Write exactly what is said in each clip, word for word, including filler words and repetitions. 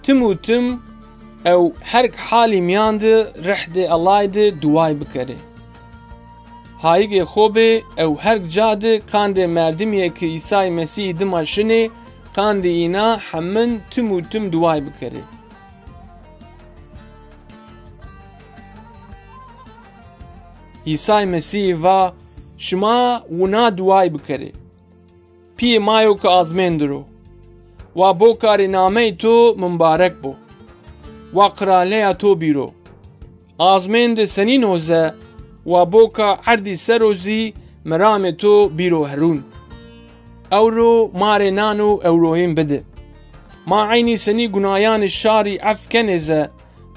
Tim û tim ew herg halî mîyan di rihdê Ellay di duway bikerê. Hayigê xo bê ew herg ca di qandê merdimîye ki Îsay Mesîhî dima şinê, qandê îna hemin tim û tim duway bikerê. Îsay Mesîhî va, şima wina duway bikerê. Pîyê ma yo ki azmên dir o. Wa boka rê nameyê to mimbarek bo. Wa qiraleya to bîro. Azmên de senîn o ze, wa boka erdî ser o zî miramê to bîro herûn. Ewro ma rê nan û ewroyên bide. Ma eynî senî gunayanê şarî ef kenê ze,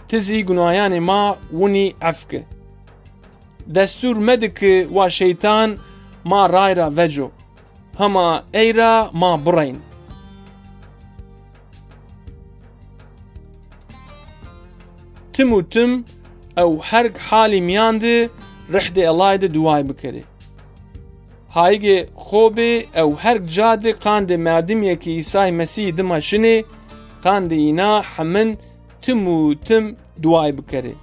ti zî gunayanê ma winî ef ke. Destûr medi ki wa şeytan ma ray ra veco. Hema ey ra ma bireyn. Tim û tim ew herg halî mîyan di rihdê Ellay di duway bikerê. Hayigê xo bê ew herg ca di qandê merdimîye ki Îsay Mesîhî dima şinê, qandê îna hemin tim û tim duway bikerê.